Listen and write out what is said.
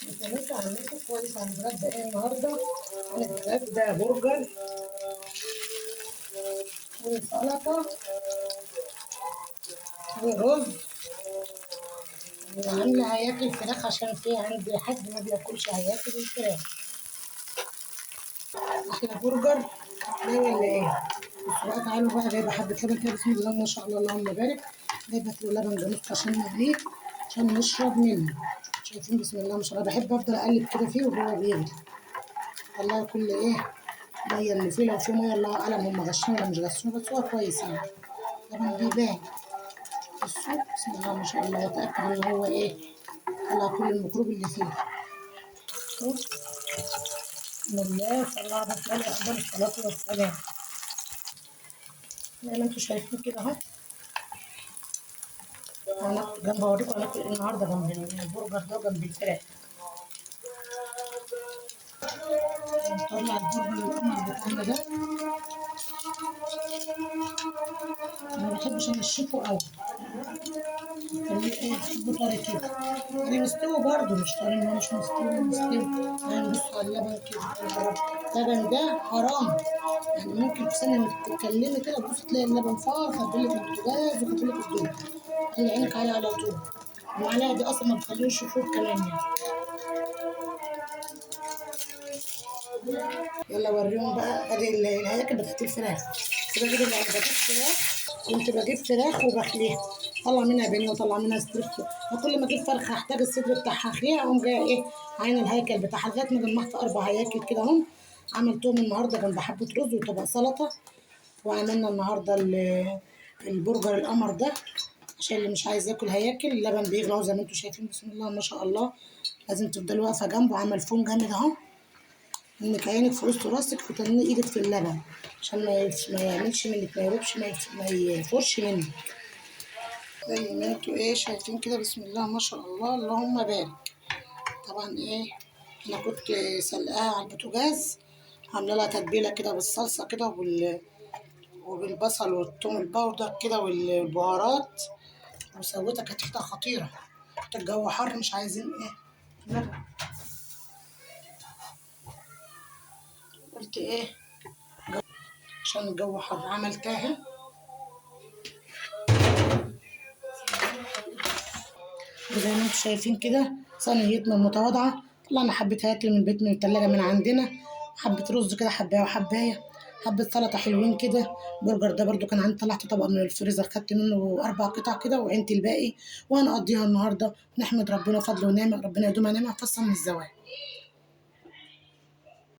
مسا عملته كويس. هنتغدى ايه النهارده؟ هنتغدى برجر وسلطة ورز، وعامله هياكل فراخ عشان في عندي حد ما بياكلش هياكل الفراخ. احلى برجر ده ولا ايه؟ بس بقى تعالوا بقى، جايبه حبه لبن كده، بسم الله ما شاء الله اللهم بارك. جايبه كيلو لبن جاموس عشان نغليه عشان نشرب منه. شايفين بسم الله ما شاء الله، بحب افضل اقلب كده فيه وهو بيغلي. طلعوا كل ايه مية اللي فيه، لو في مية الله اعلم هم غشين ولا مش غشين، بس هو كويس يعني لبن بيبان. بصوا بسم الله ما شاء الله، اتاكد ان هو ايه طلع كل الميكروب اللي فيه. بسم الله صلى الله عليه وسلم، افضل الصلاة والسلام. زي ما انتم شايفين كده اهو، هناكل جنب، اوريكم هناكل ايه النهارده جنب البرجر ده وجنب الفراخ. نطلع البرجر القمر بتاعنا ده، انا ما بحبش انشفه قوي، خليه ايه بحبه طري كده، يعني مستوي برده، مش طري ان هو مش مستوي، مستوي. يعني بصوا على اللبن كده، اللبن ده حرام يعني، ممكن في ثانية ما تتكلمي كده تبصي تلاقي اللبن فار، خبيلك البوتاجاز وخبيلك الدنيا، خلي عينك عليه على طول. المعلقة دي اصلا ما بتخليهوش يفور كمان يعني. يلا وريهم بقى. ادي الهياكل بتاعت الفراخ. كنت بجيب بجيب فراخ، كنت بجيب فراخ وبخليها، طلع منها بانيه وطلع منها strips. فكل ما اجيب فرخة احتاج الصدر بتاعها اخليها، اقوم جاية ايه عين الهيكل بتاعها، لغاية ما جمعت 4 هياكل كده اهم. عملتهم النهارده جنب حبه رز وطبق سلطة، وعملنا النهارده البرجر القمر ده عشان اللي مش عايز ياكل هياكل. اللبن بيغلي اهو زي ما انتم شايفين بسم الله ما شاء الله، لازم تفضلي واقفة جنبه. عمل فوم جامد اهو، انك عينك في وسط راسك وتني ايدك في اللبن عشان ما يعملش منك، ما يروبش، ما يفورش منك. زي ما انتوا ايه شايفين كده بسم الله ما شاء الله اللهم بارك. طبعا ايه انا كنت سلقاها على البوتاجاز، عامله لها تتبيله كده بالصلصه كده وبالبصل والثوم البودر كده والبهارات، وسويتها كانت ريحتها خطيرة. الجو حر مش عايزين ايه، قلت ايه عشان الجو حر عملتها. وزي ما انتم شايفين كده صينيتنا المتواضعة، طلعنا حبه هاكل من البيت من التلاجة من عندنا، حبه رز كده حبايه وحبايه، حبه سلطة حلوين كده. برجر ده برده كان عندي، طلعت طبق من الفريزر خدت منه 4 قطع كده وعينت الباقي، وهنقضيها النهارده. نحمد ربنا فضل ونعمه، ربنا يدومها نعمه، فصل من الزوال.